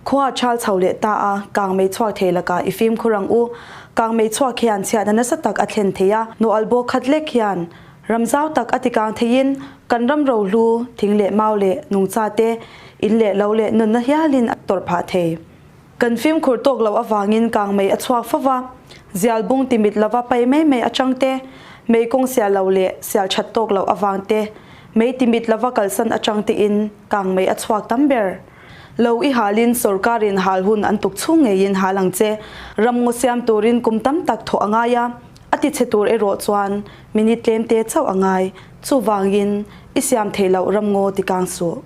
Khua chal chho leh ta a, kang mei chhuak thei lakah i fimkhur ang u. Kang mei chhuak hian chhiatna nasa tak a thlen thei a, nawh albaw khat lek hian ram zau tak a ti kang theiin kan ram rohlu, thing leh mau leh nungcha te, in leh lo leh nunna hialin a tawrh phah thei. Kan fimkhur tawk loh avangin kang mei a chhuak fo va, zial bung ti mit lova pai mai mai atang te, mei kawng sial lo leh sial that tawk loh avang te, mei ti mit lova kalsan atang tein kang mei a chhuak tam ber. Lo i halin sorkarin hal hun an tuk chhung ngeiin hal ang che. Ramngaw siam turin kum tam tak thawh a ngai a, a ti chhe tur erawh chuan minute tlem te chauh a ngai. Chuvangin i siam theih loh ramngaw ti kang suh.